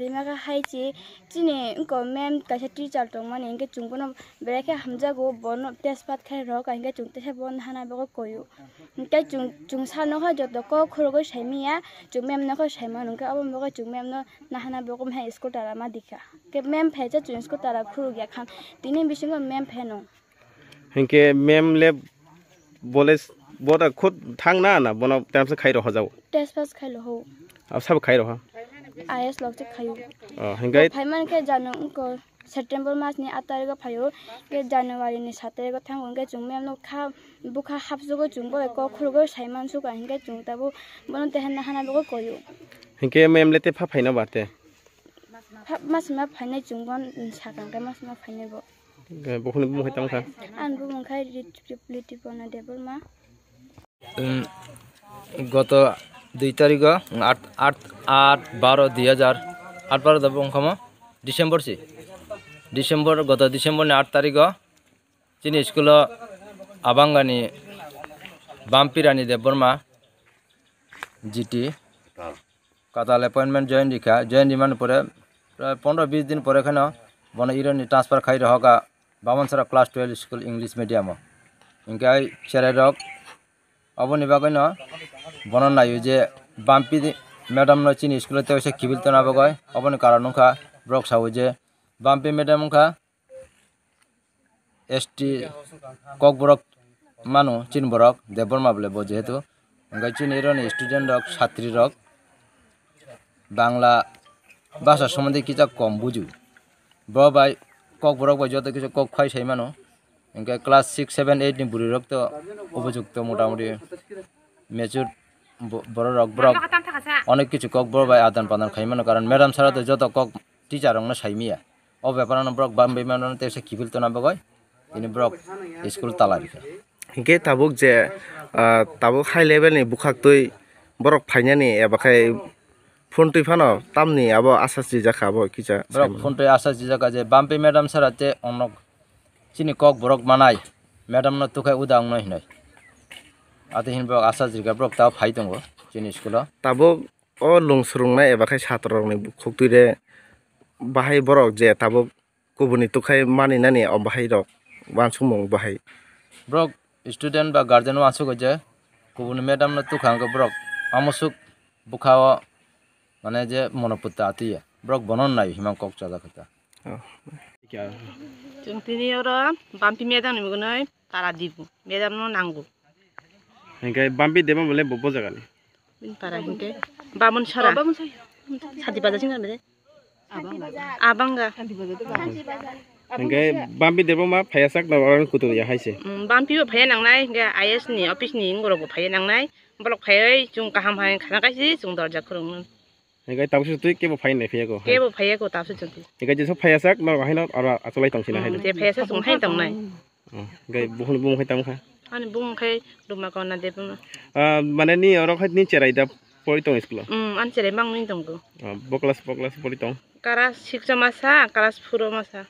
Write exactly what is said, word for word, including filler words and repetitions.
Rima kha hai chi, chini wngkha ma'am kaisa teacher tongmani, hwnkhe chwng bono belai khe hamjago, bono test pass khai rwkha, hwnkhe chwng teisa bono hana bagwi koio. Hwnkhe chwng, chwng sir no khe joto kok khorogwi saimanya, chwng ma'am no khe saimano, hwnkhe aboni bagwi chwng ma'am no nahana bagwi hai school tara ma dikha. Hwnkhe ma'am phaisa chwng school tara khurukya khan, tini bisingo ma'am pheno. Hwnkhe ma'am le bole s-, bo da khud thang na na bono tamsa khai rohorjao? Test pass khai lo ho. Abo sabo khai roha? I A S lok se khaio. Oh, hwnkhe? Bo phai man khe jano wngkha September mas ni aat tarikh o phaio. Hwnkhe January ni sat tarikh o thango hwnkhe chwng ma'am no kha bwkha hapsugo chwng bo kok khurgo sai man suka hwnkhe chwng tabuk bono tehan hana bagwi koio. Hwnkhe ma'am le te pha phaina ba te? Pha-, mas ma phainai chwng bo sakang khe mas ma phainai bo. Eh, bukhukni bumung hai tamo kha? Ani bumung khai Rit-, Rit-, Ritipona Debbarma. Um, goto dui tarigo, at, at, at baro dui hajar, at baro da bung kamo December si. December, goto December ni at tarigo, chini school o Abangani Bampirani Debbarma, G T. Katal appointment join rikha, join rimani pore prai pondro bis din pore kheno bono ironi transfer khai rohoka Bamansara class twelve school English medium o. Hingke ai cherai rok oboni bagwi no bono naio je Bampi madam no chini school o teisa kibil tona bagwi, oboni karon wngkha borok sao je Bampi madam wngkha S T Kokborok mano chini borok Debbarma bole bo jehetu, hingke chini ero ni student rok, satri rok Bangla basa somondi kisa kom buju. Bo bai Kokborok bai joto kisa kok phai sai mano, hingke class six, seven, eight ni bwrwi rok to upojukto motamoti mature bo-, borok rok borok onek kichu kok borok bai adan padan khai mano, karon madam sara to joto kok teacher rok no sai manya. O bepar ano borok bam bai mano teisa kiphil tona bagwi tini borok school tala rikha. Hinkhe tabuk je, ah, tabuk high level ni bwkhaktwi borok phainani eba khai phone twi phano tamni abo asas rijak kha abo kisa. Borok phone twi asas rijak kha je Bampi madam sara te onok chini kok borok manai madam no tukhai uda wngno hinoi. Ate hin borok asas rijak borok tabo phai tongo chini school o. Tabuk o lung swrwngnai eba khai satro rokni bukhuktwi re bahai borok je tabuk kubuni tukhai mani nani o bahai rok wansukmung bahai. Borok student ba guardian wansugo je kubuni madam no tukha hwnkhe borok amosuk bwkha o mane je monoputta atwi ya borok bono nai himang kok chajak kha. Oh. Chwng tini oro Bampi madam ni mugwi tara dibu madam no nango. Hingke Bampi Debbarma bole bo, bo jaga ni? Bini para hingke Bamon Sara. Santi Bazar sing de. Abanga. Hingke Bampi Debbarma phaiya sak na oro kutu ya hai se. Mm, Bampi bo phaiya nangnai, hingke I S ni office ni ngorok bo phaiya nangnai. Bolok phaiwi chwng kaham hai khana kaisi chwng dorja khulumnai. Hingke tabuk se twi kebo phai nai phiyako? Kebo phiyako tabuk se twi. Hingke jesa phaiya sak norok haino aro acholai tong sina haino. Je phaiya sak chwng hai tongnai. Oh, hingke bukhukni bumung hai tamo kha? Ani bumung khai Ruma Kona Debbarma. Ah, mane ni oro khai ni cherai da pori tong school o? Mm, ani cherai mang ni tongo. Ah, bo class, bo class pori tong? Class six o masa, class four o masa.